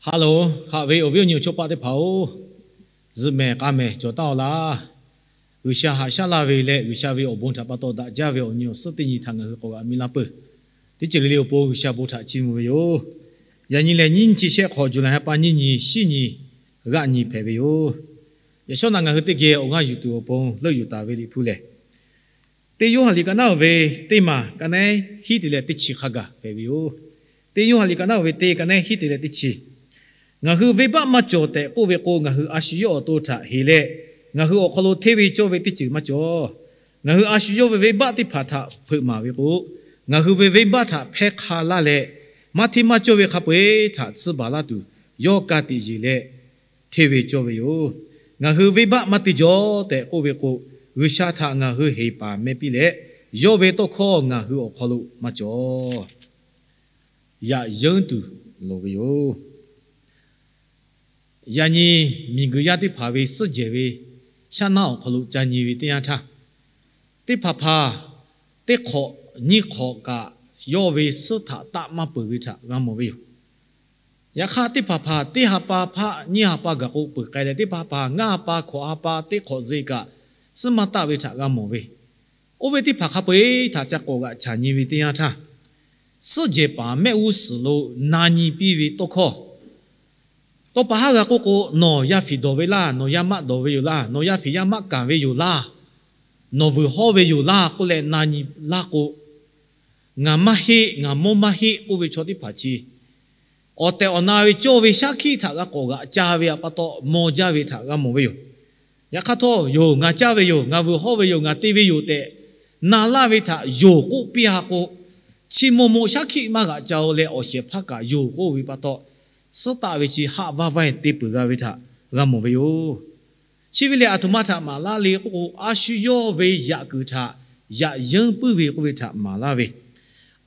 Hello, haꞈ ve awˬ viˉ awˬ nyi awˬ chawˇ paˆ teˇ hpaˍ-oˬ, zuhꞈ mehˍ k'a mehˍ cawˬ taˉ-aw laˇ. G'uiˬsha haꞈ shaˉ laˇ ve leh G'uiˬsha ve awˬ bon htaꞈ pa taw daꞈ jaˇ ve awˬ nyi awˬ suhˉ teˇ nyi htaꞈ ngaˬ hui k'awꞈ g'aꞈ mi laˇ peuˬ. Teˇ ceuˬ le le awˬ pon G'uiˬsha bon htaꞈ chiˇ mvuh ve yoˬ. Yaꞈ nyi lehˬ, nyiˇ nyiˇ chi shehˆ hk'awꞈ, July ha pa nyiˇ nyi, shiˉ nyi, g'aˆ nyi hpehꞈ ve yoˬ. Yaꞈ shawˉ naꞈ ngaˬ hui teˇ geh awˬ g'aˇ yuˬ tuˬ awˬ pon leuˆ yuˬ taˍ ve Liꞈ hpu lehˬ, teˇ Yoˇhanˬ liꞈ kaꞈ naˉ-oˬ ve teˇ maˬ kaꞈ naˉ hiˉ te leh teˇ chi hk'a gaˬ hpehꞈ ve yoˬ. Teˇ Yoˇhanˬ liꞈ kaꞈ naˉ-oˬ ve teˇ kaꞈ naˉ hiˉ te leh teˇ chi. Ngaˬ hui venˇbaˆ maˇ cawˬ tehꞈ k'oˆ ve k'o, ngaˬ hui a shu yawˇ awˬ to htaꞈ heˍ leh, ngaˬ hui awˬ hk'aw lo hteˇ ve cawˇ ve teˇ ceuˬ maˇ cawˬ. Ngaˬ hui a shu yawˇ ve venˇbaˆ teˇ hpaˍ htaꞈ hpeuꞈ maˍ ve k'o, ngaˬ hui ve venˇbaˆ htaꞈ hpehˇ hk'a laˇ leh, maˇ hteˇ maˇ cawˇ ve hk'a peu-eˬ htaꞈ tsuhˇ baˬ laˇ tuˬ, yawˇ ka tiꞈ yeˬ leh hteˇ ve cawˇ ve yoˬ. Ngaˬ hui venˇbaˆ maˇ te jawˬ tehꞈ k'oˆ ve k'o, G'uiˬsha htaꞈ ngaˬ hui heˍ paˍ meh piˇ leh, yawˇ ve tawˇ hkawˇ ngaˬ hui awˬ hk'aw lo maˇ cawˬ. Yaꞈ yeunˇ tuˬ loˍ ve yoˬ. Yaꞈ nyi miˬguiˬ yaˇ teˇ hpaˍ ve suhˉ jehˬ ve shaˉ naˉ awˬ hk'aw lo ca nyi ve teˇ yanˇ htaˇ, teˇ hpaˍ hpaˍ teˇ hk'awꞈ nyiˇ hk'awꞈ kaꞈ yawˇ ve suhˉ htaꞈ taˆ maˇ peuˬ ve htaꞈ g'a mawˬ ve yoˬ. Yaꞈ hk'aˇ, teˇ hpaˍ hpaˍ teˇ ha pa hpaˆ nyiˇ ha pa gaˬ k'o peuˬ k'ai leh, teˇ hpaˍ hpaˍ ngaˇ ha pa hkawꞈ ha pa teˇ hk'awꞈ ze kaꞈ suhˉ maˇ taˆ ve htaꞈ g'a mawˬ ve. Oˇ ve teˇ hpaˍ hk'a peu-eˬ htaꞈ ca k'awꞈ g'aꞈ caˍ nyi ve teˇ yanˇ htaˇ, suhˉ jehˬ paˍ mehˆ g'uˇ suhˍ lo na nyi piˇ ve tawˇ hkawˇ, tawˇ pa haˉ g'a k'oˆ k'o, nawˬ yaˇ fiˍ dawˬ ve laˇ, nawˬ yaˇ maˆ dawˬ ve yoˬ laˇ, nawˬ yaˇ fiˍ yaˇ maˆ kanˍ ve yoˬ laˇ, nawˬ vuiˬ hawˇ ve yoˬ laˇ k'oˆ leh na nyi laˇ k'o, ngaˬ maˇ heˆ, ngaˬ mawˇ maˇ heˆ k'oˆ ve chaw teˇ hpaˍ chi, awˬ tehˬ awˬ na ve cawˇ ve shaˉ hkiˆ htaꞈ g'a k'awꞈ g'aꞈ ca ve pa taw maw jaˇ ve htaꞈ g'a mawˬ ve yoˬ. Yaꞈ hk'aˇ htawˇ, yoˬ, ngaˬ caˇ ve yoˬ, ngaˬ vuiˬ hawˇ ve yoˬ, ngaˬ te ve yoˬ tehꞈ na laˇ ve htaꞈ yoˬ k'oˆ piˇ-a k'o, chi maw maw shaˉ hkiˆ maˇ g'aꞈ ca-o leh awˬ shehˍ hpaˇ kaꞈ yoˬ k'oˆ ve pa taw, suhˉ taˆ ve chi haˆ vaˇ vaˇ te peuˬ g'a ve htaꞈ g'a mawˬ ve yoˬ. Chi ve lehˬ, aˬ htoꞈ ma htaꞈ maˍ laˇ le k'oˆ k'o, a shu yawˇ ve yaꞈ kuiˬ htaꞈ yaꞈ yeunˇ puiˉ ve k'oˆ ve htaꞈ maˍ laˇ ve.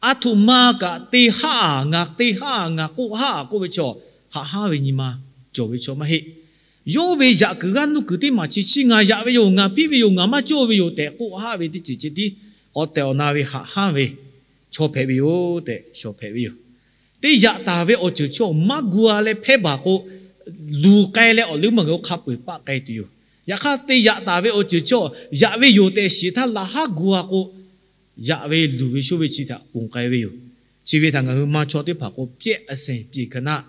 Aˬ htoꞈ ma kaꞈ te haˆ-a, ngaˬ te haˆ-a, ngaˬ k'oˆ haˆ-a k'oˆ ve chaw, haꞈ hanˉ ve nyi ma cawˬ ve chaw maˇ heˆ. Yawˇ ve yaꞈ kuiˬ g'aˇ nuˇ kuiˬ teˇ maˬ chi, chi ngaˬ yaꞈ ve yoˬ, ngaˬ piˇ ve yoˬ, ngaˬ maˇ cawˇ ve yoˬ tehꞈ k'oˆ haˆ ve teˇ ceuˬ ceh tiˉ, awˬ tehˬ awˬ na ve haꞈ hanˉ ve chaw hpehꞈ ve yoˬ tehꞈ shawˍ hpehꞈ ve yoˬ. Teˇ yaꞈ taˍ ve awˬ ceuˬ chaw maˇ gu-a leh hpehˇ baˬ k'o, luˬ k'ai leh awˬ leuˉ maˬ g'uiˬ hk'a peu-eˬ paˆ k'ai tuˬ yoˬ. Yaꞈ hk'aˇ, teˇ yaꞈ taˍ ve awˬ ceuˬ chaw yaꞈ ve yoˬ tehꞈ shiˍ htaˇ laꞈ haˉ gu-a k'o, yaꞈ ve luˬ ve shonˇ ve chi htaꞈ ponˬ k'ai ve yoˬ. Chi ve htaꞈ ngaˬ hui ma chaw teˇ hpaˍ k'o, pehˆ a seˍ piˍ kaꞈ naˆ,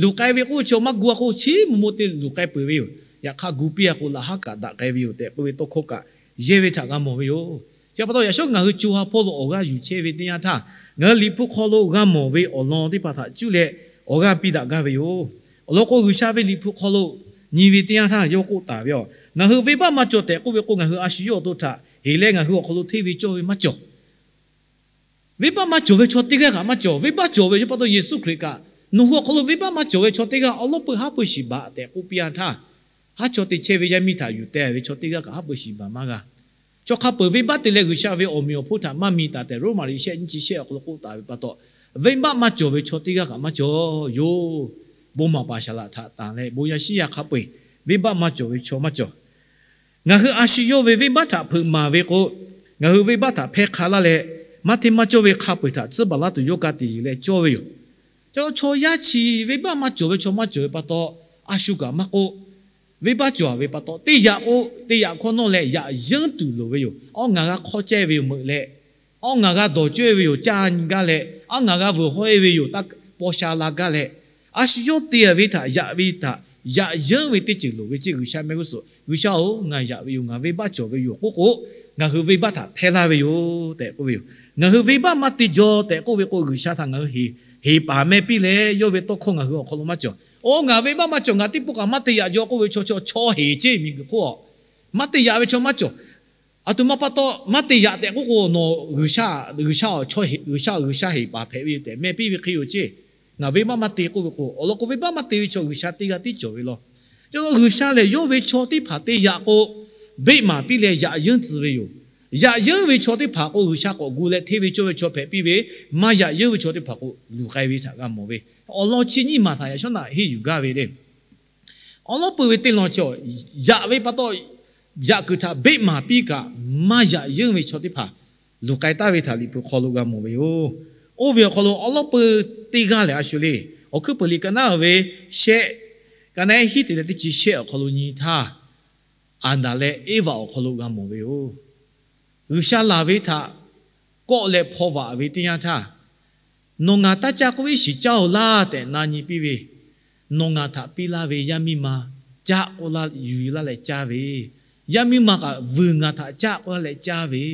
luˬ k'ai ve k'oˆ ve chaw maˇ gu-a k'o, chi maˇ maw te luˬ k'ai peuˬ ve yoˬ. Yaꞈ hk'aˇ, gu piˇ-a k'o, laꞈ haˉ kaꞈ daꞈ k'ai ve yoˬ tehꞈ k'oˆ ve tawˇ hkawˇ kaꞈ yehˇ ve htaꞈ g'a mawˬ ve yoˬ. Chi pa taw, yaꞈ shawˉ ngaˬ hui co ha hpawˇ lo awˬ g'aˇ yuˬ chehˇ ve teˇ yanˇ htaˇ, ngaˬ hui Liꞈ hpu hk'aw lo g'a mawˬ ve awˬ lawn teˇ hpaˍ htaꞈ cuˇ leh awˬ g'aˇ piˇ daꞈ gaˇ ve yoˬ. Awˬ lawn k'o, G'uiˬsha ve Liꞈ hpu hk'aw lo nyi ve teˇ yanˇ htaˇ yawˇ k'oˆ taˍ ve yoˬ. Ngaˬ hui venˇbaˆ maˇ cawˬ tehꞈ k'oˆ ve k'o, ngaˬ hui a shu yawˇ awˬ to htaꞈ heˍ leh ngaˬ hui awˬ hk'aw lo hteˇ ve cawˇ ve maˇ cawˬ. Venˇbaˆ maˇ cawˬ ve chaw teˇ g'aˇ kaꞈ maˇ cawˬ. Venˇbaˆ cawˬ ve chaw pa taw Yeˍsuˆ Hkriꞈ kaꞈ, nawˬ hui awˬ hk'aw lo venˇbaˆ maˇ cawˬ ve chaw teˇ g'aˇ awˬ lawˉ peuˬ haˉ pui shiˍ baˬ tehꞈ k'oˆ piˇ-a htaˇ, haˉ chaw te chehˇ ve yaˇ miˇ htaꞈ yuˬ teh ve chaw teˇ g'aˇ kaꞈ haˉ pui shiˍ baˬ maˇ g'a. Chaw hk'a peu-eˬ venˇbaˆ te leh G'uiˬsha ve awˬ meꞈ awˬ hponˇ htaꞈ maˇ mi taˍ tehꞈ Roˉmaꞈ liꞈ shehˆ nyiˇ chi shehˆ awˬ hk'aw lo k'oˆ taˍ ve pa taw, venˇbaˆ maˇ cawˬ ve chaw teˇ g'aˇ kaꞈ maˇ cawˬ yoˬ. Bon maˍ paˍ saˍ laꞈ htaꞈ tanˬ leh bon yaˇ shiˉ yaˇ hk'a peu-eˬ venˇbaˆ maˇ cawˬ ve chaw maˇ cawˬ. Ngaˬ hui a shu yawˇ ve venˇbaˆ htaꞈ hpeuꞈ maˍ ve k'o, ngaˬ hui venˇbaˆ htaꞈ hpehˇ hk'a laˇ leh, maˇ hteˇ maˇ cawˇ ve hk'a peu-eˬ htaꞈ tcuhˉ baˬ laˇ tuˬ yawˇ ka tiꞈ yeˬ leh cawˇ ve yoˬ. Chaw yaˇ chi venˇbaˆ maˇ cawˬ ve chaw maˇ cawˬ ve pa taw, a shu kaꞈ maˇ k'oˆ, venˇbaˆ cawˬ ve pa taw, teˇ yaꞈ k'o, teˇ yaꞈ hkawˇ nawˇ leh yaꞈ yeunˇ tuˬ loˍ ve yoˬ. Awˉ ngaˬ g'a hk'awˇ cehˇ ve yoˬ meuꞈ leh, awˉ ngaˬ g'a dawˬ cawehˇ ve yoˬ caˇ nyi gaˇ leh, awˉ ngaˬ g'a vuiˬ hawˇ-e ve yoˬ taˇ paw sha la gaˇ leh, a shu yawˇ te-a ve htaꞈ yaꞈ ve htaꞈ yaꞈ yeunˇ ve teˇ ceuˬ loˍ ve ceˇ. G'uiˬsha mehˆ g'uˇ suhˍ, G'uiˬsha-oˬ, ngaˬ yaꞈ ve yoˬ, ngaˬ venˇbaˆ cawˬ ve yoˬ k'oˆ k'o, ngaˬ hui venˇbaˆ htaꞈ hpehˇ laˇ ve yoˬ tehꞈ k'oˆ ve yoˬ. Ngaˬ hui venˇbaˆ maˇ te jaw tehꞈ k'oˆ ve k'o, G'uiˬsha htaꞈ ngaˬ hui heˍ, heˍ paˍ meh piˇ leh yawˇ ve tawˇ hkawˇ ngaˬ hui awˬ hk'aw lo maˇ cawˬ. Oˇ, ngaˬ venˇbaˆ maˇ cawˬ, ngaˬ teˇ pawˆ kaꞈ maˇ te yaꞈ jaw k'oˆ ve chaw chaw chaw heˍ ceˇ miˬguiˬ hk'oˆ-a. Maˇ te yaꞈ ve chaw maˇ cawˬ. Aˬ htoꞈ ma pa taw maˇ te yaꞈ tehꞈ k'oˆ k'o, nawˬ G'uiˬsha, G'uiˬsha, G'uiˬsha, G'uiˬsha heˍ paˍ hpehꞈ ve yoˬ tehꞈ meh piˇ ve hk'e yoˬ ceˇ. Ngaˬ venˇbaˆ maˇ te k'oˆ ve k'o, awˬ lawn k'o venˇbaˆ maˇ te ve chaw G'uiˬsha teˇ g'aˇ tiˉ cawˬ ve law. Ca G'uiˬsha lehˬ yawˇ ve chaw teˇ hpaˍ te yaꞈ k'o, beˆ maˍ piˇ leh yaꞈ yeunˇ tcuh ve yoˬ. Yaꞈ yeunˇ ve chaw teˇ hpaˍ k'o, G'uiˬsha k'awꞈ gu leh hteˇ ve cawˇ ve chaw hpehꞈ piˇ ve, maˇ yaꞈ yeunˇ ve chaw teˇ hpaˍ k'o, luˬ k'ai ve htaꞈ g'a mawˬ ve. Awˬ lawn chi nyiˇ maˬ htaꞈ yaꞈ shawˉ naꞈ henˇ yuˬ gaˇ ve le. Awˬ lawn peuˬ ve teˇ lawn chi, yaꞈ ve pa taw, yaꞈ kuiˬ htaꞈ beˆ maˍ piˇ kaꞈ, maˇ yaꞈ yeunˇ ve chaw teˇ hpaˍ luˬ k'ai taˍ ve htaꞈ Liꞈ hpu hk'aw lo g'a mawˬ ve yoˬ. Oˇ ve awˬ hk'aw lo awˬ lawn peuˬ teˇ g'aˇ lehˬ, a shu le, Awˬ hkuiˉ peuˬ liꞈ ka naˉ ve shehˆ, ka naˉ hiˉ te leh teˇ chi shehˆ awˬ hk'aw lo nyi htaˇ, Aˍdanˍ leh Eˇvaꞈ awˬ hk'aw lo g'a mawˬ ve yoˬ. G'uiˬsha laˬ ve htaꞈ kawˆ leh hpaw vaꞈ ve teˇ yanˇ htaˇ, Nawˬ ngaˬ taˇ caˇ k'oˆ ve, iˉ shiˍ caˇ-oˬ laˇ tehꞈ na nyi piˇ ve, Nawˬ ngaˬ htaꞈ piˇ laˇ ve yaˇ miˇ ma caˇ k'oˆ laˇ, yuˬ laˇ leh caˇ ve, yaˇ miˇ ma kaꞈ vuiˬ ngaˬ htaꞈ caˇ k'oˆ laˇ leh caˇ ve,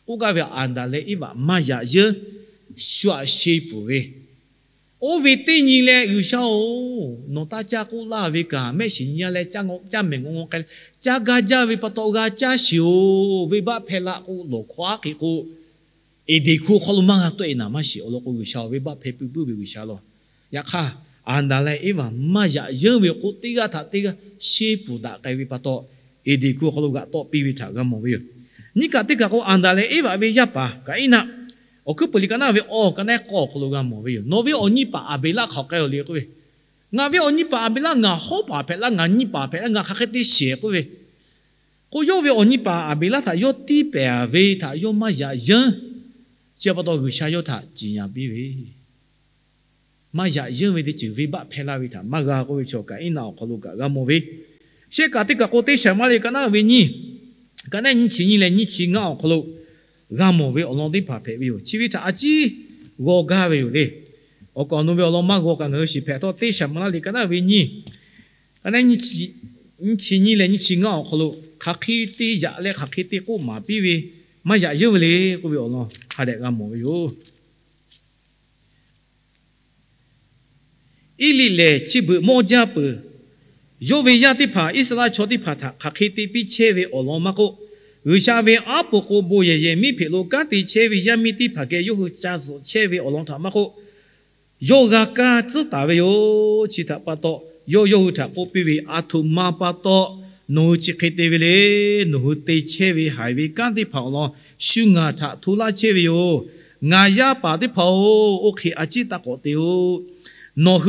k'oˆ gaˇ ve Aˍdanˍ leh Eˇvaꞈ maˇ yaꞈ yeunˇ shu aꞈ she pfuhˍ ve, oˇ ve teˇ nyi leh G'uiˬsha-oˬ, nawˬ taˇ caˇ k'oˆ laˇ ve kaꞈ mehˆ shiˍ nyi-a leh caˇ mehˍ ngaw ngaw k'ai leh caˇ gaˇ jaˇ ve pa taw g'a caˇ shiˍ-oˬ, venˇbaˆ hpehˇ laˇ k'o lawˬ hkawˇ aˉ hk'e k'o, Eˍdenˍ hkuˇ hk'aw lo maˇ g'a tawˆ-e naˍ maˇ shiˍ. Awˬ lawn k'o, G'uiˬsha-oˬ, venˇbaˆ hpehˇ puiˉ puiˉ ve G'uiˬsha lawˬ. Yaꞈ hk'aˇ, Aˍdanˍ leh Eˇvaꞈ maˇ yaꞈ yeunˇ ve k'o, teˇ g'aˇ htaꞈ teˇ g'aˇ sheˇ pfuhˍ daꞈ k'ai ve pa taw, Eˍdenˍ hkuˇ awˬ hk'aw lo g'aꞈ tawˆ piˇ ve htaꞈ g'a mawˬ ve yoˬ. Nyiˇ kaꞈ teˇ kaꞈ k'o, Aˍdanˍ leh Eˇvaꞈ ve yaˇ paˍ Kaˍiˉnaˆ, awˬ hkuiˉ peuˬ liꞈ ka naˉ ve awˬ ka naˉ k'awˇ awˬ hk'aw lo g'a mawˬ ve yoˬ. Nawˬ ve awˬ nyi paˍ Aˍbeˍlaˆ hk'aˬ k'ai-oˬ le k'oˆ ve, Ngaˬ ve awˬ nyi paˍ Aˍbeˍlaˆ ngaˬ hawˉ paˍ hpehꞈ laˇ, ngaˬ nyi paˍ hpehꞈ laˇ, ngaˬ hk'aˬ hk'e te shiˍ k'oˆ ve, k'o, yawˇ ve awˬ nyi paˍ Aˍbeˍlaˆ htaꞈ yawˇ tiˇ pehˍ ve htaꞈ yawˇ maˇ yaꞈ yeunˇ. Chi pa taw G'uiˬsha yawˇ htaꞈ ciˍ yanˍ piˇ ve, maˇ yaꞈ yeunˇ ve teˇ ceuˬ venˇbaˆ hpehˇ laˇ ve htaꞈ maˇ g'a k'oˆ ve chaw Kaˍiˉnaˆ awˬ hk'aw lo kaꞈ g'a mawˬ ve. Shehˆ kaꞈ teˇ kaꞈ k'o, Teˇ Shaˍmaˍlaˆ liꞈ ka naˉ ve nyiˇ, ka naˉ nyiˇ chi nyiˇ leh nyiˇ chi ngaˇ awˬ hk'aw lo g'a mawˬ ve awˬ lawn teˇ hpaˍ hpehꞈ ve yoˬ. Chi ve htaꞈ a ciˉ g'aw gaˇ ve yoˬ le. Awˬ kaˍ awˬ nu ve awˬ lawn maˇ g'aw kaꞈ ngaˬ hui shiˍ hpehꞈ htawˇ, Teˇ Shaˍmaˍlaˆ liꞈ ka naˉ ve nyiˇ, ka naˉ nyiˇ chi nyiˇ leh nyiˇ chi ngaˇ awˬ hk'aw lo hk'aˬ hk'e te yaꞈ leh hk'aˬ hk'e te k'oˆ maˍ piˇ ve, maˇ yaꞈ yeunˇ ve le k'oˆ ve awˬ lawn hk'a dehꞈ g'a mawˬ ve yoˬ. Eˇliˆ lehˬ chi beuꞈ mawˇ jaˇ peuˬ. Yawˇ ve yaˇ teˇ hpaˍ Iˉsaˍreˍlaˆ chaw teˇ hpaˍ htaꞈ hk'aˬ hk'e te piˇ chehˇ ve awˬ lawn maˇ k'oˆ, G'uiˬsha ve aˉ poꞈ k'o bon yehˬ yehˬ miˉ hpeꞈ lo kanˉ te chehˇ ve yaˇ miˇ teˇ hpaˍ geh yawˇ hui ca zuhꞈ chehˇ ve awˬ lawn htaꞈ maˇ k'oˆ, yawˇ g'a kaˇ tcuhˉ taˍ ve yoˬ. Chi htaꞈ pa taw, yawˇ yawˇ hui htaꞈ k'oˆ piˇ ve, Aˬ htoꞈ ma pa taw nawˬ hui chi hk'e te ve le. Nawˬ hui te chehˇ ve haiˬ ve kanˉ teˇ hpaˍ awˬ lawn shu ngaˬ htaꞈ hto laˇ chehˇ ve yoˬ. Ngaˬ yaˇ paˍ teˇ hpaˍ-oˬ, oˇ hk'e a ciˉ taˇ k'awꞈ te-oˬ. Nawˬ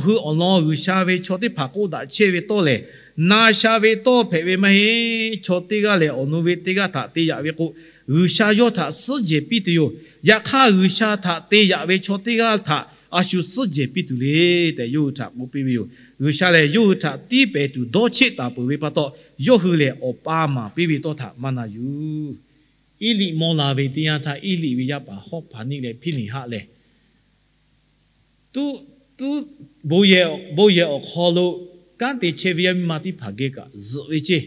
hui awˬ lawn G'uiˬsha ve chaw teˇ hpaˍ k'oˆ daꞈ chehˇ ve tawˇ lehˬ, na sha ve tawˇ hpehꞈ ve maˇ heˆ. Chaw teˇ g'aˇ lehˬ, awˬ nu ve teˇ g'aˇ htaꞈ te yaꞈ ve k'o, G'uiˬsha yawˇ htaꞈ suhˉ jehˬ piˇ tuˬ yoˬ. Yaꞈ hk'aˇ, G'uiˬsha htaꞈ te yaꞈ ve chaw teˇ g'aˇ htaꞈ a shu suhˉ jehˬ piˇ tuˬ le tehꞈ yawˇ hui htaꞈ k'oˆ piˇ ve yoˬ. G'uiˬsha lehˬ, yawˇ hui htaꞈ tiˉ pehˍ tuˬ dawˇ cheˆ taˍ peuˬ ve pa taw, yawˇ hui lehˬ awˬ pa maˍ piˇ ve tawˇ htaꞈ maˇ na yuˬ. Eˇliˆ mawˇ la ve teˇ yanˇ htaˇ, Eˇliˆ ve yaˇ paˍ Hawˉhpaˍniˆ leh Hpiˇneˍhaˆ lehˬ, tuˉ, tuˉ, bon yehˬ awˬ hk'aw lo kanˉ te chehˇ ve yaˇ miˇ ma teˇ hpaˍ geh kaꞈ zuhꞈ ve ceˇ.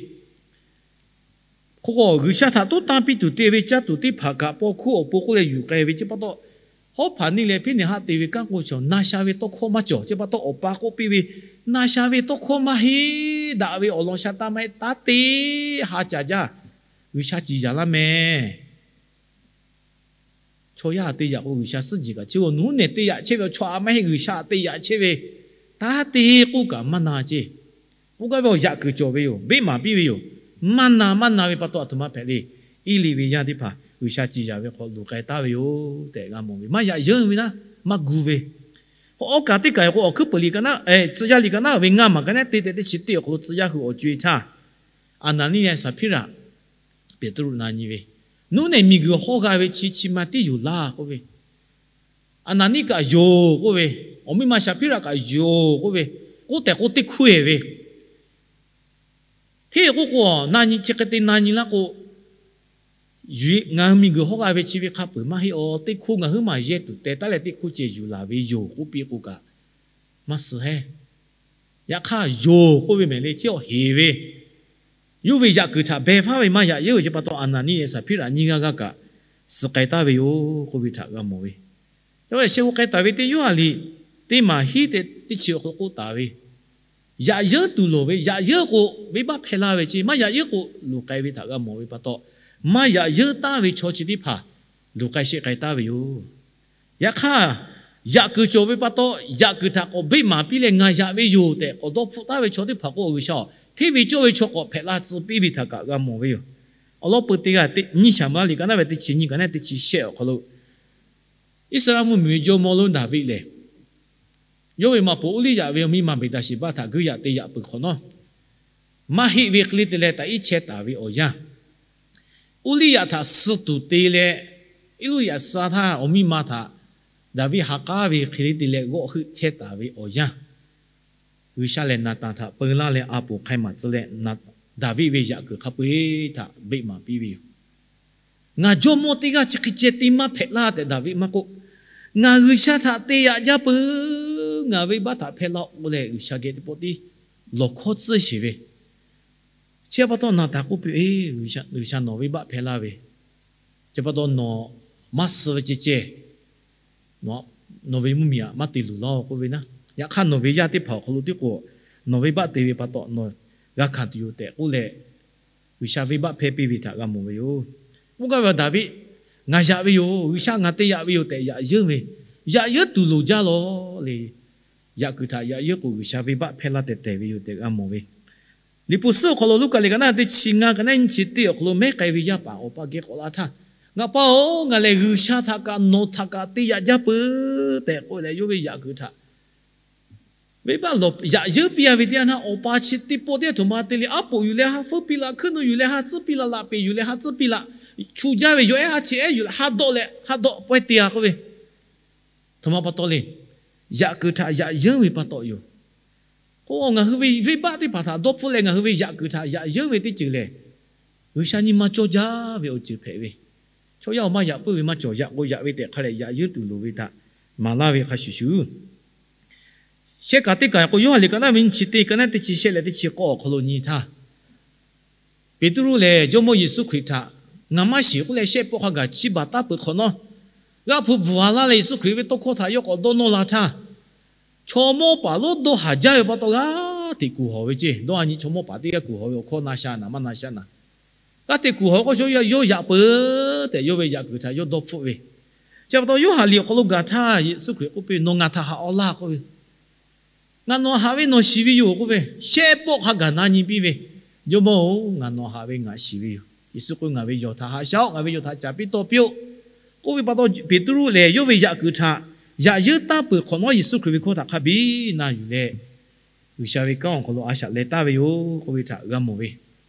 Hk'o k'o, G'uiˬsha htaꞈ toˉ tanˇ piˇ tuˬ te ve caˇ tuˬ teˇ hpaˍ kaꞈ paw hkuˇ awˬ pon k'oˆ leh yuˬ k'ai ve ceˇ pa taw, Hawˉhpaˍniˆ leh Hpiˇneˍhaˆ te ve kanˉ k'o, chaw na sha ve tawˇ hkawˇ maˇ cawˬ ceˇ pa taw, awˬ pa k'oˆ piˇ ve, Na sha ve tawˇ hkawˇ maˇ heˆ. Daꞈ ve awˬ lawn sha taˇ maˇ heˆ. Taˇ te, ha caˍ jaˇ. G'uiˬsha ciˍ yaˍ laˇ meh. Chaw yaˇ te yaꞈ k'o, G'uiˬsha suhˉ jehˬ kaꞈ chehˇ ve, nawˬ hui nehˬ te yaꞈ chehˇ ve, chaw a maˇ heˆ, G'uiˬsha te yaꞈ chehˇ ve, taˇ te k'oˆ kaꞈ maˇ na ceˇ. Oˇ gaˇ ve awˬ yaꞈ kuiˬ cawˬ ve yoˬ. Beˆ maˍ piˇ ve yoˬ. Maˇ na, maˇ na ve pa taw, aˬ htoꞈ ma hpehꞈ le. Eˇliˆ ve yaˇ teˇ hpaˍ G'uiˬsha ciˍ yaˍ ve hk'aw luˬ k'ai taˍ ve yoˬ tehꞈ g'a mawˬ ve, maˇ yaꞈ yeunˇ ve naˉ, maˇ gu ve. Awˬ kaˍ teˇ kaˍ k'o, Awˬ hkuiˉ peuˬ liꞈ ka naˉ, Tcuh yaˇ liꞈ ka naˉ ve ngaˇ maˬ ka naˉ te tehꞈ teˇ chi teˇ awˬ hk'aw lo tcuh yaˇ hui awˬ co-e htaˇ, Aˍnaˍniˆ leh Saˍhpiˇraꞈ, Peˍtruˆ na nyi ve, Nawˬ hui nehˬ miˬguiˬ hawˇ g'a ve chi chi ma tiˉ yoˬ laˇ k'oˆ ve, Aˍnaˍniˆ kaꞈ yoˬ k'oˆ ve, awˬ miˇ ma Saˍhpiˇraꞈ kaꞈ yoˬ k'oˆ ve, k'oˆ tehꞈ k'o teˇ hkuˇ-eˬ ve, hteˇ k'oˆ k'o, na nyi chi hk'e te na nyi laˇ k'o, ngaˬ hui miˬguiˬ hawˇ g'a ve chi ve hk'a peuˬ maˇ heˆ. Awˬ teˇ hkuˇ ngaˬ huiˉ maˬ yehˇ tuˬ teh taˉ leh teˇ hkuˇ ceh yuˬ laˬ ve yoˬ k'oˆ piˇ k'o kaꞈ, maˇ suh heˉ. Yaꞈ hk'aˇ, yoˬ k'oˆ ve mehˍ le, chi awˬ heˍ ve, yawˇ ve yaꞈ kuiˬ htaꞈ beh faˉ ve maˇ yaꞈ yeunˇ ve chi pa taw, Aˍnaˍniˆ leh Saˍhpiˇraꞈ nyiˇ g'aˇ g'aˇ kaꞈ suh k'ai taˍ ve yoˬ k'oˆ ve htaꞈ g'a mawˬ ve. Yaꞈ sheh g'aw k'ai taˍ ve teˇ Yoˇhanˬ liꞈ teˇ maˬ hiˉ tehꞈ teˇ chi awˬ hk'aw lo k'oˆ taˍ ve, yaꞈ yeunˇ tuˬ loˍ ve, yaꞈ yeunˇ k'o venˇbaˆ hpehˇ laˇ ve ceˇ, maˇ yaꞈ yeunˇ k'o luˬ k'ai ve htaꞈ g'a mawˬ ve pa taw, maˇ yaꞈ yeunˇ taˍ ve chaw chi teˇ hpaˍ luˬ k'ai sheˆ k'ai taˍ ve yoˬ. Yaꞈ hk'aˇ, yaꞈ kuiˬ cawˬ ve pa taw, yaꞈ kuiˬ htaꞈ k'awꞈ beˆ maˍ piˇ leh ngaˬ yaꞈ ve yoˬ tehꞈ k'awꞈ dawˇ hpfuhˆ taˍ ve chaw teˇ hpaˍ k'o, G'uiˬsha-oˬ, hteˇ ve cawˇ ve chaw k'awꞈ hpehꞈ la tcuh piˇ ve htaꞈ kaꞈ g'a mawˬ ve yoˬ. Awˬ lawn peu teˇ g'aˇ, Nyiˇ Saˍmaˍlaˆ liꞈ ka naˉ ve teˇ chi nyiˇ, ka naˉ teˇ chi shehˆ awˬ hk'aw lo, Iˉsaˍreˍlaˆ mvuhˇmiˬ ve jawˇmawˇ lonˉ Daˍviˆ lehˬ, yawˇ ve maꞈ poˍ Uˇliˇyaꞈ ve awˬ miˇ ma Beˍdaˍsheˍbaˆ htaꞈ guiˇ yaꞈ te yaꞈ peuˬ hk'awꞈ nawˉ, maˇ heˆ ve hk'e le te leh taꞈ iˉ chehˇ taˍ ve awˬ yanˇ, Uˇliˇyaꞈ htaꞈ suh tuˬ te leh, Uˇliˇyaꞈ suh htaˇ awˬ miˇ ma htaꞈ Daˍviˆ ha k'aˉ ve hk'e le te leh g'awˆ heuˆ chehˇ taˍ ve awˬ yanˇ, G'uiˬsha lehˬ Naˍtanˍ htaꞈ peu laˇ leh a poˍ hk'ai maˍ tcuh leh, Daˍviˆ ve yaꞈ kuiˬ hk'a peu-eˬ htaꞈ beˆ maˍ piˇ ve yoˬ. Ngaˬ jawˇmawˇ teˇ g'aˇ chi hk'e ceh te maˇ hpehꞈ laˇ tehꞈ Daˍviˆ maˇ k'oˆ, ngaˬ G'uiˬsha htaꞈ te yaꞈ jaˇ peuˬ, ngaˬ venˇbaˆ htaꞈ hpehˇ laˇ-oˆ k'oˆ leh G'uiˬsha geh teˇ pawˆ tiˉ lawˬ hkawˇ tcuhˇ sheˍ ve. Chi pa taw Naˍtanˍ k'oˆ piˇ, G'uiˬsha nawˬ venˇbaˆ hpehˇ laˇ ve, chi pa taw nawˬ maˇ suh ve ceh ceh nawˬ ve mvuhˇmiˬ aꞈ maˇ te luˬ laˇ-oˆ k'oˆ ve naˉ. Yaꞈ hk'aˇ nawˬ ve yaˇ teˇ hpaˍ awˬ hk'aw lo tiˉ k'o, nawˬ venˇbaˆ te ve pa taw nawˬ g'a hkanˍ tuˬ yoˬ tehꞈ k'oˆ leh, G'uiˬsha venˇbaˆ hpehˇ piˇ ve htaꞈ g'a mawˬ ve yoˬ. K'oˆ gaˇ ve, Daˍviˆ, ngaˬ yaꞈ ve yoˬ, G'uiˬsha ngaˬ te yaꞈ ve yoˬ tehꞈ yaꞈ yeunˇ ve, yaꞈ yeunˇ tuˬ loˍ jaˇ lawˬ le. Yaꞈ kuiˬ htaꞈ yaꞈ yeunˇ k'o G'uiˬsha venˇbaˆ hpehˇ laˇ tehˬ tehˬ ve yoˬ tehꞈ g'a mawˬ ve. Liꞈ hpu suhˉ awˬ hk'aw lo Luˉkaꞈ liꞈ ka naˉ teˇ chi ngaˇ ka naˉ nyiˇ chi teˇ awˬ hk'aw lo mehˉ k'ai ve yaˇ paˍ awˬ pa geh k'awꞈ la htaˇ, Ngaˬ pa-oˬ, ngaˬ lehˬ G'uiˬsha htaꞈ kaꞈ nawˬ htaꞈ kaꞈ te yaꞈ jaˇ peuˬ tehꞈ k'oˆ leh, yawˇ ve yaꞈ kuiˬ htaꞈ venˇbaˆ lawˬ yaꞈ yeunˇ piˇ-a ve teˇ yanˇ, awˬ pa chi teˇ pawˆ teˇ yanˇ htoꞈ ma te le, aˉ poꞈ yuˬ leh ha feuˉ piˇ laˇ, hkuiˉ nu yuˬ leh ha tcuhˉ piˇ laˇ, laꞈ peˍ yuˬ leh ha tcuhˉ piˇ laˇ, chu jaˇ ve yawˬ ehˉ ha chi ehˉ yuˬ leh ha dawˆ leh ha dawˆ pawehˇ te-a k'oˆ ve, htoꞈ ma pa taw le. Yaꞈ kuiˬ htaꞈ yaꞈ yeunˇ ve pa taw yoˬ. K'o, ngaˬ hui ve venˇbaˆ teˇ hpaˍ htaꞈ dawˇ hpfuhˆ leh ngaˬ hui ve yaꞈ kuiˬ htaꞈ yaꞈ yeunˇ ve teˇ ceuˬ lehˬ, G'uiˬsha nyi ma cawˇ jaˇ ve awˬ ceuˬ hpehꞈ ve, chaw yaˇ awˬ maˇ yaꞈ puiˉ ve maˇ cawˬ, yaꞈ k'o yaꞈ ve tehꞈ hk'a leh yaꞈ yeunˇ tuˬ loˍ ve htaꞈ maˍ laˇ ve hk'a shuˍ shuˍ, shehˆ kaꞈ teˇ kaꞈ k'o, Yoˇhanˬ liꞈ ka naˉ ve nyiˇ chi teˇ ka naˉ teˇ chi shehˆ leh teˇ chi k'awˇ awˬ hk'aw lo nyi htaˇ, Peˍtruˆ lehˬ Jawˇmawˇ Yeˍsuˆ Hkriꞈ htaꞈ ngaˬ maˇ shiˍ k'oˆ leh shehˆ pawˆ hk'a gaˬ chiˇ baˬ taˉ peuˬ hk'awꞈ nawˉ, g'aˇ hpu bvuhˬ a laˇ leh Yeˍsuˆ Hkriꞈ ve tawˇ hkawˇ htaꞈ yawˇ k'awꞈ dawˇ nawˇ la htaˇ, chaw mawˇ paˍ lonˉ dawˇ haˍ jaˇ ve pa taw g'aˇ hteꞈ kuˬ hawˬ ve ceˇ. Dawˇ a nyi chaw mawˇ paˍ teˇ g'aˇ kuˬ hawˬ ve awˬ hkawˇ na sha naˍ maˇ na sha naˍ, g'aˇ hteꞈ kuˬ hawˬ ve k'o, yawˇ yaꞈ peuˬ tehꞈ yawˇ ve yaꞈ kuiˬ htaꞈ yawˇ dawˇ hpfuhˆ ve. Chi pa taw Yoˇhanˬ liꞈ awˬ hk'aw lo gaˬ htaˇ Yeˍsuˆ Hkriꞈ k'oˆ piˇ, Nawˬ ngaˬ htaꞈ haꞈ-aw laˇ k'oˆ ve, Ngaˬ nawˬ haꞈ ve nawˬ shiˍ ve yoˬ k'oˆ ve, shehˆ pawˆ hk'a gaˬ na nyi piˇ ve, Jawˇmawˇ-oˬ, ngaˬ nawˬ haꞈ ve ngaˬ shiˍ ve yoˬ. Yeˍsuˆ k'oˆ, Ngaˬ ve yawˬ htaꞈ haꞈ shaˉ-oˆ, ngaˬ ve yawˬ htaꞈ caˍ piˇ tawˇ piˇ-oˆ k'oˆ ve pa taw, Peˍtruˆ lehˬ yawˇ ve yaꞈ kuiˬ htaꞈ yaꞈ yeunˇ taˉ peuˬ hk'awꞈ nawˉ Yeˍsuˆ Hkriꞈ ve hkawˇ htaꞈ hk'a biˇ na yuˬ leh, G'uiˬsha ve kanˉ awˬ hk'aw lo a shaꞈ leh taˍ ve yoˬ k'oˆ ve htaꞈ g'a mawˬ ve.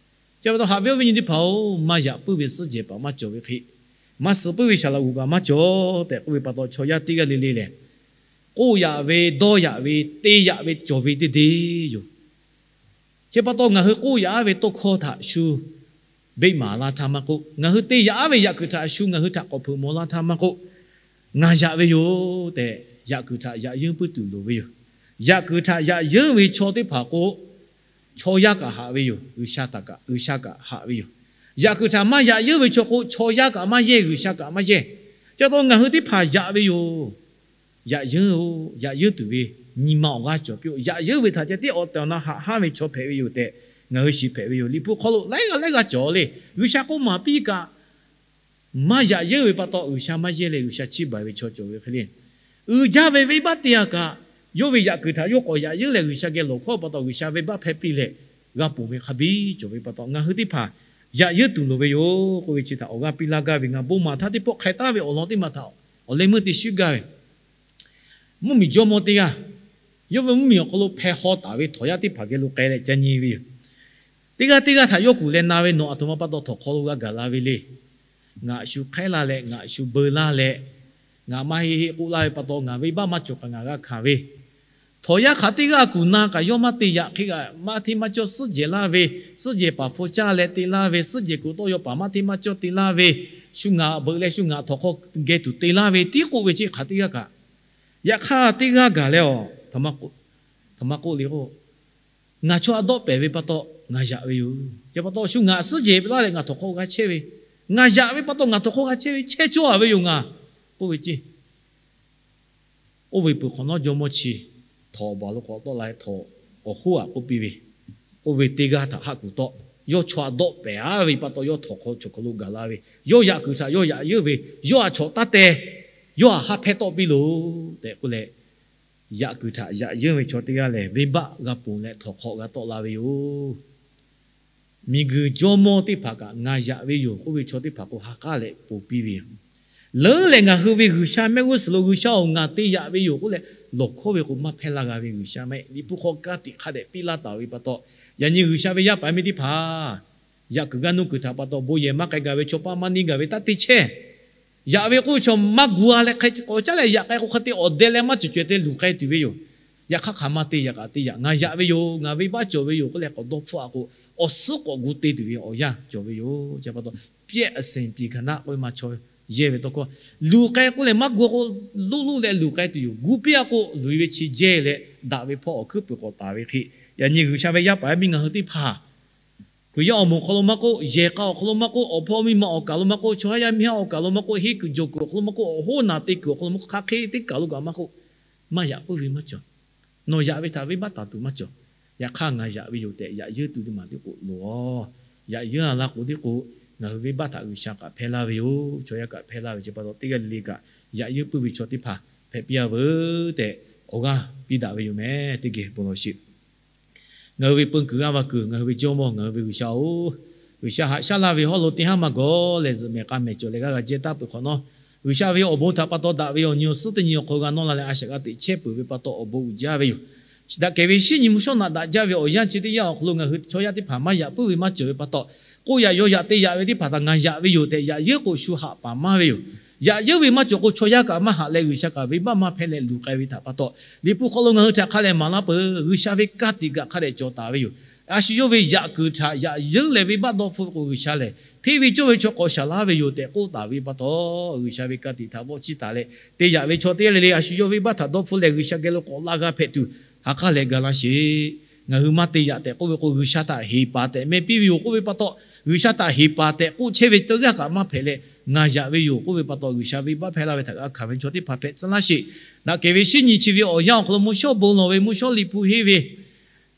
Chi pa taw haꞈ ve awˬ viˉ nyi teˇ hpaˍ-oˬ, maˇ yaꞈ puiˉ ve suhˉ jehˬ paˍ maˇ cawˬ ve hk'e, maˇ suh puiˉ ve shaˍ laꞈ g'oˍ kaꞈ maˇ cawˬ tehꞈ k'oˆ ve pa taw, chaw yaˇ teˇ g'aˇ le le lehˬ, k'oˆ yaꞈ ve, dawˇ yaꞈ ve, te yaꞈ ve cawˬ ve teˇ deˇ yoˬ. Chi pa taw ngaˬ hui k'oˆ yaꞈ-a ve tawˇ hkawˇ htaꞈ shu beˆ maˍ laˇ htaˇ maˇ k'oˆ, ngaˬ hui te yaꞈ-a ve yaꞈ kuiˬ htaꞈ shu ngaˬ hui htaꞈ k'awꞈ hpeuꞈ maw laˇ htaˇ maˇ k'oˆ, ngaˬ yaꞈ ve yoˬ tehꞈ yaꞈ kuiˬ htaꞈ yaꞈ yeunˇ puiˉ tuˬ loˍ ve yoˬ. Yaꞈ kuiˬ htaꞈ yaꞈ yeunˇ ve chaw teˇ hpaˍ k'o, chaw yaˇ kaꞈ haꞈ ve yoˬ, G'uiˬsha kaꞈ, G'uiˬsha kaꞈ haꞈ ve yoˬ. Yaꞈ kuiˬ htaꞈ maˇ yaꞈ yeunˇ ve chaw k'o, chaw yaˇ kaꞈ maˇ yehˇ, G'uiˬsha kaꞈ maˇ yehˇ. Chi pa taw ngaˬ hui teˇ hpaˍ yaꞈ ve yoˬ. Yaꞈ yeunˇ-oˬ, yaꞈ yeunˇ tuˬ ve nyi ma awˬ g'aˇ cawˬ piˇ-oˆ. Yaꞈ yeunˇ ve htaꞈ ceh tiˉ awˬ tehˬ awˬ na haꞈ haˉ ve chaw hpehꞈ ve yoˬ tehꞈ ngaˬ hui shiˍ hpehꞈ ve yoˬ. Liꞈ hpu hk'aw lo laiˉ g'aˇ laiˉ g'aˇ cawˬ le. G'uiˬsha k'oˆ maˍ piˇ kaꞈ, maˇ yaꞈ yeunˇ ve pa taw G'uiˬsha maˇ yehˇ leh G'uiˬsha chiˇ baˬ ve chaw cawˬ ve hk'e le. Uiˍ jaˇ ve venˇbaˆ teˇ g'aˇ kaꞈ, yawˇ ve yaꞈ kuiˬ htaꞈ yawˇ k'awꞈ yaꞈ yeunˇ leh G'uiˬsha geh lawˬ hkawˇ pa taw G'uiˬsha venˇbaˆ hpehˇ piˇ leh g'a ponˬ ve hk'a biˇ cawˬ ve pa taw, ngaˬ hui teˇ hpaˍ yaꞈ yeunˇ tuˬ loˍ ve yoˬ k'oˆ ve chi htaꞈ awˬ g'aˇ piˇ laˇ gaˇ ve, ngaˬ bon maˍ htaˇ teˇ pawˆ hk'ai taˍ ve awˬ lawn teˇ maˬ htaꞈ awˬ leh meuˇ te shuˉ gaˇ ve, mvuhˇmiˬ jawˇmawˇ teˇ g'aˇ, yawˇ ve mvuhˇmiˬ awˬ hk'aw lo hpeh haw taˍ ve htawnˍ yaˇ teˇ hpaˍ geh lo k'ai leh ca nyi ve yoˬ. Teˇ g'aˇ teˇ g'aˇ htaꞈ yawˇ kuˬ leh na ve, Nawˬ aˬ htoꞈ ma pa taw htawnˍ hk'aw lo g'a gaˬ la ve le. Ngaˬ shu hk'ehˉ laˇ leh, ngaˬ shu beu laˇ leh, ngaˬ maˇ heˆ heˆ k'oˆ laˇ ve pa taw, ngaˬ venˇbaˆ maˇ cawˬ kaꞈ ngaˬ g'a hkanˍ ve, htawnˍ yaˇ hk'aˬ teˇ g'aˇ kuˬ na kaꞈ yawˇ maˇ te yaꞈ hk'e kaꞈ, maˇ hteˇ maˇ cawˇ suhˉ jehˬ laˇ ve, suhˉ jehˬ paˍ hpu caˇ leh te laˇ ve, suhˉ jehˬ kuˬ tawˇ yaw paˍ maˇ hteˇ maˇ cawˇ te laˇ ve, shu ngaˬ beuꞈ leh shu ngaˬ htawnˍ hk'aw geh tuˬ te laˇ ve tiˉ k'oˆ ve ceˇ hk'aˬ teˇ g'aˇ kaꞈ. Yaꞈ hk'aˇ teˇ g'aˇ gaˬ leh, aˬ, htaꞈ ma k'oˆ le k'o, ngaˬ chaw a dawˆ pehˍ ve pa taw ngaˬ yaꞈ ve yoˬ. Chi pa taw shu ngaˬ suhˉ jehˬ laˇ leh ngaˬ htawnˍ hk'aw g'a chehˇ ve, ngaˬ yaꞈ ve pa taw ngaˬ htawnˍ hk'aw g'a chehˇ ve, chehˇ cawˇ-a ve yoˬ ngaˬ k'oˆ ve ceˇ. Oˇ ve peuˬ hk'awꞈ nawˉ jawˇmawˇ chi htawnˍ awˬ baˬ lo k'awꞈ tawˆ la leh htawnˍ awˬ hoˉ aꞈ k'oˆ piˇ ve, oˇ ve teˇ g'aˇ htaꞈ haˆ kuˬ tawˆ, yawˇ chaw a dawˆ pehˍ-a ve pa taw yawˇ htawnˍ hk'aw cawˬ hk'aw lo gaˬ la ve, yawˇ yaꞈ kuiˬ htaꞈ yawˇ yaꞈ yeunˇ ve, yawˇ a chaw taˇ te, yawˇ a haˉ hpehˇ tawˆ piˇ loˬ tehꞈ k'oˆ leh, yaꞈ kuiˬ htaꞈ yaꞈ yeunˇ ve chaw teˇ g'aˇ lehˬ venˇbaˆ g'a ponˬ leh htawnˍ hk'aw g'a tawˆ la ve yoˬ. Miˬguiˬ jawˇmawˇ teˇ hpaˍ kaꞈ ngaˬ yaꞈ ve yoˬ k'oˆ ve chaw teˇ hpaˍ k'o ha k'aˉ leh ponˬ piˇ ve yoˬ. Leuˉ lehˬ ngaˬ hui ve G'uiˬsha mehˆ g'uˇ suhˍ lo G'uiˬsha-oˬ, ngaˬ te yaꞈ ve yoˬ k'oˆ leh lawˬ hkawˇ ve k'o maˇ hpehˇ laˇ g'a ve G'uiˬsha mehˆ. Liꞈ hpu hk'aw ka tiꞈ hk'a dehꞈ piˇ laˇ taˍ ve pa taw, yaꞈ nyi G'uiˬsha ve yaˇ paˍ yaˇ miˇ teˇ hpaˍ yaꞈ kuiˬ g'aˇ nuˇ kuiˬ htaꞈ pa taw bon yehˬ maˇ k'ai gaˬ ve, chaw paˇ maˇ neˇ gaˬ ve taˇ te chehˇ. Yaꞈ ve k'oˆ ve chaw maˇ gu-a leh hk'e k'awꞈ caˉ leh yaꞈ k'ai k'o, hk'a te awˬ deh leh maˇ cawˬ cawˬ te luˬ k'ai tuˬ ve yoˬ. Yaꞈ hk'aˇ hk'aˬ ma te yaꞈ kaꞈ te yaꞈ, ngaˬ yaꞈ ve yoˬ, ngaˬ venˇbaˆ cawˬ ve yoˬ k'oˆ leh k'awꞈ dawˇ hpfuhˆ-a k'o, awˬ suhˉ k'awꞈ gu te tuˬ ve awˬ yanˇ cawˬ ve yoˬ. Chi pa taw, pehˆ a seˍ piˍ gaˬ naˆ k'oˆ ve ma chaw yehˇ ve tawˇ hkawˇ, luˬ k'ai k'oˆ leh maˇ gu-a k'o, loˇ loˇ leh luˬ k'ai tuˬ yoˬ. Gu piˇ-a k'o, luˬ-e ve chi jehˇ leh daꞈ ve hpawˇ awˬ hkuiˉ puiˍ k'awꞈ taˍ ve hk'e, yaꞈ nyi G'uiˬsha ve yaˇ paˍ yaˇ miˇ ngaˬ hui teˇ hpaˍ Hkriꞈ yaˇ awˬ moˍ awˬ hk'aw lo maˇ k'oˆ, yehˬ k'a awˬ hk'aw lo maˇ k'oˆ, awˬ hpawˇ miˇ ma awˬ kaˬ lo maˇ k'oˆ, chaw haˉ yaˇ miˇ haˉ awˬ kaˬ lo maˇ k'oˆ, henˇ kuiˬ jawˬ kuiˬ awˬ hk'aw lo maˇ k'oˆ, awˬ hoˉ naˬ te kuiˬ awˬ hk'aw lo maˇ k'oˆ, hk'aˬ hk'e teˇ kaˬ lo kaꞈ maˇ k'oˆ, maˇ yaꞈ puiˉ ve maˇ cawˬ. Nawˬ yaꞈ ve htaꞈ venˇbaˆ taˍ tuˬ maˇ cawˬ. Yaꞈ hk'aˇ ngaˬ yaꞈ ve yoˬ tehꞈ yaꞈ yeunˇ tuˬ teˇ maˬ teˇ k'oˆ loˬ-a. Yaꞈ yeunˇ-a la k'o teˇ k'o, ngaˬ hui venˇbaˆ htaꞈ G'uiˬsha kaꞈ hpehˇ laˇ ve yoˬ. Chaw yaˇ kaꞈ hpehˇ laˇ ve chi pa taw, teˇ g'aˇ le le kaꞈ yaꞈ yeunˇ puiˉ ve chaw teˇ hpaˍ hpehꞈ piˇ-a veuˬ tehꞈ awˬ g'aˇ piˇ daꞈ ve yoˬ meh. Teˇ geh bon lawˬ sheˍ. Ngaˬ hui ve peu kuiˬ g'aˇ va kuiˬ, ngaˬ hui ve Jawˇmawˇ, ngaˬ hui ve G'uiˬsha-oˬ, G'uiˬsha haꞈ shaˉ laˇ ve hawˉ lo teˇ haˉ maˇ gawˬ leh zuhꞈ mehˍ k'a mehˍ cawˬ leh g'aˇ g'a jehˇ taˇ peuˬ hk'awꞈ nawˉ, G'uiˬsha ve awˬ bon htaꞈ pa taw daꞈ ve awˬ nyi awˬ suhˉ teˇ nyi awˬ hk'aw lo g'a nawˇ la leh a shaꞈ g'a teꞈ chehˇ peuˬ ve pa taw awˬ bon uiˍ jaˇ ve yoˬ. Chi htaꞈ kehˬ ve shinˉ nyi mvuhˇ shawˉ naꞈ daꞈ jaˇ ve awˬ yanˇ chi teˇ yanˇ awˬ hk'aw lo ngaˬ hui chaw yaˇ teˇ hpaˍ maˇ yaꞈ puiˉ ve maˇ cawˬ ve pa taw, k'oˆ yaꞈ yaw yaꞈ te yaꞈ ve teˇ hpaˍ htaꞈ ngaˬ yaꞈ ve yoˬ tehꞈ yaꞈ yeunˇ k'o shu haꞈ paˍ maˇ ve yoˬ. Yaꞈ yeunˇ ve maˇ cawˬ k'o chaw yaˇ kaꞈ maˇ haꞈ leh G'uiˬsha kaꞈ venˇbaˆ maˇ hpehˇ leh luˬ k'ai ve htaꞈ pa taw, Liꞈ hpu hk'aw lo ngaˬ hui htaꞈ hk'a dehꞈ maˍ laˇ peuˬ. G'uiˬsha ve ka tiꞈ kaꞈ hk'a dehꞈ cawˬ taˍ ve yoˬ. A shu yawˇ ve yaꞈ kuiˬ htaꞈ yaꞈ yeunˇ leh venˇbaˆ dawˇ hpfuhˆ ve k'o G'uiˬsha lehˬ hteˇ ve cawˇ ve chaw k'awꞈ shaˍ laˇ ve yoˬ tehꞈ k'oˆ taˍ ve pa taw, G'uiˬsha ve ka tiꞈ htaꞈ vawˆ chiˇ taˍ leh te yaꞈ ve chaw teˇ g'aˇ le le a shu yawˇ venˇbaˆ htaꞈ dawˇ hpfuhˆ leh G'uiˬsha geh lo k'awꞈ la g'a hpehꞈ tuˬ ha k'aˉ leh ga laˇ sheˍ. Ngaˬ hui maˇ te yaꞈ tehꞈ k'oˆ ve k'o, G'uiˬsha htaꞈ heˍ paˍ tehꞈ meh piˇ ve yoˬ k'oˆ ve pa taw, G'uiˬsha htaꞈ heˍ paˍ tehꞈ k'oˆ chehˇ ve teˇ g'aˇ kaꞈ maˇ hpehꞈ leh, ngaˬ yaꞈ ve yoˬ k'oˆ ve pa taw, G'uiˬsha venˇbaˆ hpehˇ laˇ ve htaꞈ g'a hkanˍ ve chaw teˇ hpaˍ hpehꞈ tcuh laˇ sheˍ. Daꞈ kehˬ ve shinˉ nyi chi ve awˬ yanˇ awˬ hk'aw lo mvuhˇ shawˉ bon lawˬ ve, mvuhˇ shawˉ Liꞈ hpu henˇ ve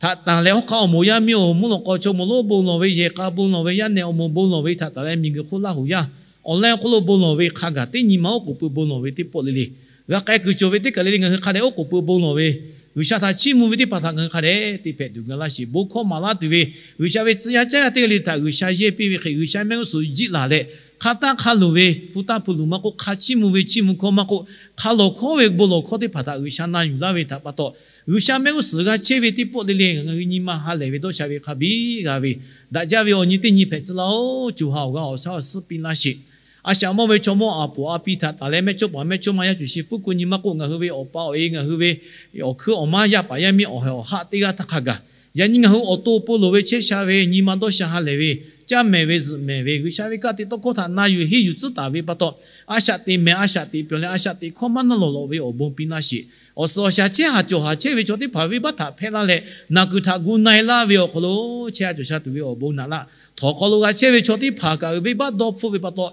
htaꞈ tanˬ leh hawˉ hk'aˇ awˬ moˍ yaˇ miˇ awˬ mvuhˇ lawꞈ k'aw chaw moˍ lonˉ bon lawˬ ve, yehˬ k'a bon lawˬ ve, yaˇ nehˬ awˬ moˍ bon lawˬ ve htaꞈ tanˬ leh miˬguiˬ hk'oˆ Laˇ huˍ yaˇ awˬ leh awˬ hk'oˆ lo bon lawˬ ve hk'a gaˬ teˇ nyi ma oˉ k'oˍ pui bon lawˬ ve teˇ pawˆ le le, g'a k'ai kuiˬ cawˬ ve teˇ kaˬ le le ngaˬ hui hk'a dehꞈ oˉ k'oˍ pui bon lawˬ ve, G'uiˬsha htaꞈ chiˇ mvuh ve teˇ hpaˍ htaꞈ ngaˬ hui hk'a dehꞈ te hpehꞈ tuˬ ga laˇ sheˍ. Bon hkawˇ maˍ laˇ tuˬ ve G'uiˬsha ve tcuh yaˇ caˉ yaˇ teˇ g'aˇ le le htaꞈ G'uiˬsha yehˇ piˇ ve hk'e, G'uiˬsha mehˆ g'uˇ suhˍ jiˆ laˬ leh, hk'a taˇ hk'a luˬ ve hpu taˇ hpu luˬ maˇ k'oˆ, hk'a chiˇ mvuh ve chiˇ mvuh hkawˇ maˇ k'oˆ, hk'a lawˬ hkawˉ ve bon lawˬ hkawˇ teˇ hpaˍ htaꞈ G'uiˬsha na yuˬ laˇ ve htaꞈ pa taw, G'uiˬsha mehˆ g'uˇ suhˍ g'a chehˇ ve teˇ pawˆ le le ngaˬ hui nyi ma ha lehˬ ve dawˇ sha ve hk'a biˇ g'a ve, daꞈ jaˇ ve awˬ nyi teˇ nyi hpehꞈ tcuh laˇ-oˬ. Co ha awˬ g'aˇ awˬ shaˉ awˬ suhˉ piˇ laˇ sheˍ. A shaꞈ mawˇ ve chaw mawˇ a poˍ a pi htaꞈ tanˬ leh mehˇ chawˇ paˍ mehˇ chawˇ ma yaˇ cuˬ shi fuˉ ku nyi maˇ k'oˆ, ngaˬ hui ve awˬ pa awˬ e, ngaˬ hui ve awˬ hkuiˉ awˬ maˇ yaˇ paˍ yaˇ miˇ awˬ heh awˬ haˆ teˇ g'aˇ htaˇ hk'a gaˬ, yaꞈ nyi ngaˬ hui awˬ to awˬ pon loˍ ve chehˇ sha ve nyi ma dawˇ sha ha lehˬ ve, caˇ mehˍ ve zuhꞈ mehˍ ve G'uiˬsha ve ka tiꞈ tawˇ hkawˇ htaꞈ na yuˬ henˇ yuˬ tcuhˉ taˍ ve pa taw, a shaꞈ teꞈ mehˍ a shaꞈ teꞈ pyawˬ leh a shaꞈ teꞈ hkawˇ maˇ naˇ lawˬ lawꞈ ve awˬ bon piˇ laˇ sheˍ. Awˬ suhˍ awˬ shaˍ chehˇ haˍ cawˬ haˍ chehˇ ve chaw teˇ hpaˍ venˇbaˆ htaꞈ hpehˇ laˇ leh, naˬ kuiˬ htaꞈ gu na-e laˇ ve awˬ hk'aw lo chehˇ haˍ cawˬ sha tuˬ ve awˬ bon naꞈ laˇ. Htawnˍ hk'aw lo g'a chehˇ ve chaw teˇ hpaˍ kaꞈ venˇbaˆ dawˇ hpfuhˆ ve pa taw,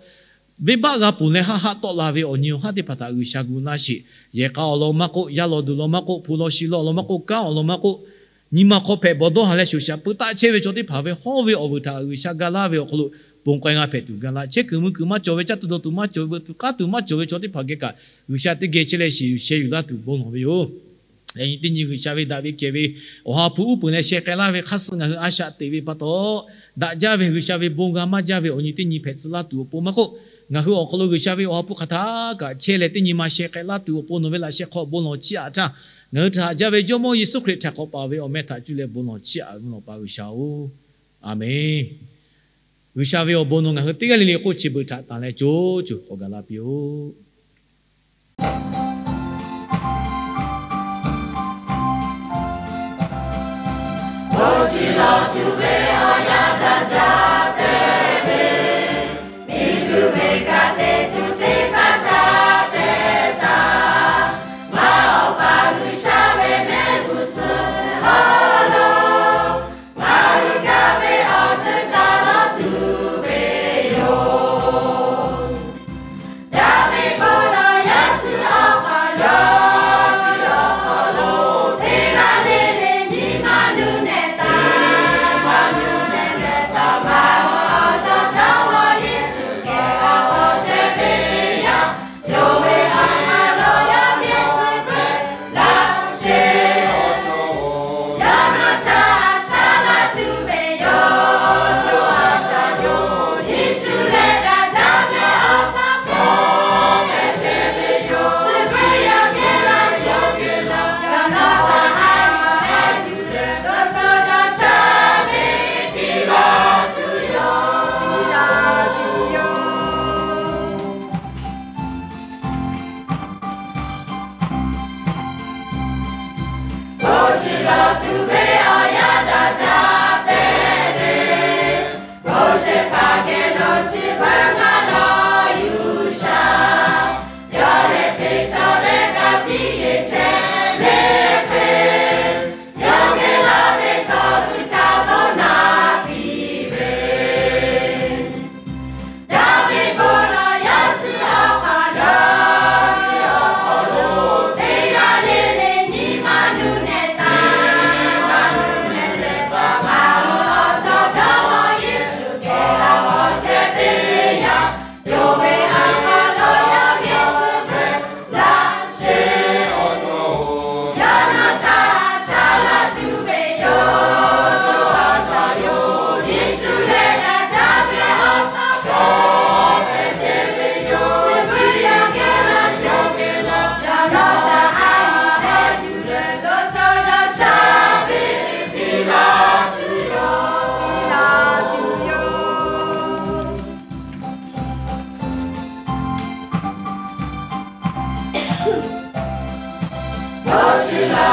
venˇbaˆ g'a ponˬ leh haˆ haˆ tawˆ la ve awˬ nyi awˬ haˉ teˇ hpaˍ htaꞈ G'uiˬsha gu laˇ sheˍ. Yehˬ k'a awˬ lawn maˇ k'oˆ, yaˇ lawˬ duˬ lawn maˇ k'oˆ, hpu law shi law awˬ lawn maˇ k'oˆ, kanˉ awˬ lawn maˇ k'oˆ, nyi ma hk'aw hpehꞈ bawˬ dawˇ ha leh shoˍ shaˍ pui taˆ chehˇ ve chaw teˇ hpaˍ ve hawˉ ve awˬ vuiˬ htaꞈ G'uiˬsha ga laˇ ve awˬ hk'aw lo, ponˬ k'ai g'a hpehꞈ tuˬ ga laˇ. Chehˇ kuiˬ mui kuiˬ maˇ cawˬ ve, caˇ tuˬ dawˬ tuˬ maˇ cawˬ ve, veuꞈ tuˬ k'aˉ tuˬ maˇ cawˬ ve chaw teˇ hpaˍ geh kaꞈ, G'uiˬsha teˇ geh chehˇ leh shiˍ yuˬ sheh yuˬ laˇ tuˬ bon lawˬ ve yoˬ. Yaꞈ nyi teˇ nyi G'uiˬsha ve daꞈ ve kehˬ ve Awˬ ha hpu uˉ peunˍ leh sheh k'ai laˇ ve hk'aˇ suh ngaˬ hui a shaꞈ teꞈ ve pa taw, daꞈ jaˇ ve G'uiˬsha ve bon g'a maˇ jaˇ ve awˬ nyi teˇ nyi hpehꞈ tcuh laˇ tuˬ awˬ pon maˇ k'oˆ, ngaˬ hui awˬ hk'aw lo G'uiˬsha ve Awˬ ha hpu hk'aˬ htaˇ kaꞈ chehˇ leh teˇ nyi ma sheh k'ai laˇ tuˬ awˬ pon nawˬ ve laꞈ sheh hk'aw bon lawˬ chiˇ aꞈ htaˇ, ngaˬ hui htaꞈ haꞈ jaˇ ve Jawˇmawˇ Yeˍsuˆ Hkriꞈ htaꞈ k'awꞈ paˍ ve awˬ meh htaꞈ cuˇ leh bon lawˬ chiˇ aꞈ ve mvuhˇ naw pa G'uiˬsha-oˬ, Aˍmenˍ. G'uiˬsha ve awˬ bon nawˬ ngaˬ hui teˇ g'aˇ le le k'oˆ chi beuꞈ htaꞈ tanˬ leh co co k'awꞈ gaˬ la piˇ-oˆ. Awˬ shiˍ lawˬ tuˬ ve awˬ yanˇ daꞈ jaˇ te ve, miˬguiˬ ve ka te tuˬ teˇ hpaˍ ca te taˍ. Maˇ Awˬ pa G'uiˬsha ve mehˆ g'uˇ suhˍ hawˉ lo, maˇ hui gaˇ ve awˬ ceuˬ ca lawˬ tuˬ ve yoˬ. Daˍviˆ Lawˬ tuˬ ve awˬ yanˇ daꞈ jaˇ tehꞈ ve, Moˉseˍ hpaˍ geh lo chi beuꞈ ngaˬ lawˬ yuˬ shaˍ. Yawˇ lehˬ teˇ cawˬ leh ka tiꞈ yeˬ chehˇ ve hk'e, yawˇ geh laˇ ve chaw hui htaꞈ bon naˍ piˇ ve Daˍviˆ bon lawˬ yaˇ chi awˬ hk'aw lo, teˇ g'aˇ le le nyi ma nuˇ nehˬ taˍ, ma nuˇ nehˬ leh taˍ, ngaˬ hui awˬ chawˇ cawˇ ve Yeˍsuˆ geh awˬ chehˇ ve teˇ yanˇ, yawˇ ve awˬ hk'aw lo yawˇ geh chi beuꞈ laˇ sheˍ. Yaˇ naˆ htaˇ shaˍ laˇ tuˬ ve yoˬ. Yeˍsuˆ lehˬ daꞈ jaˇ ve awˬ chawˇ hpehꞈ ve yoˬ. Chi beuꞈ yaˇ geh laˇ sheˍ ve law, yaˇ naˆ htaˇ a yuˬ leh yuˬ leh cawˇ cawˇ daꞈ shaˍ ve piˇ laˇ tuˬ yoˬ. Piˇ laˇ tuˬ yoˬ. Awˬ shu la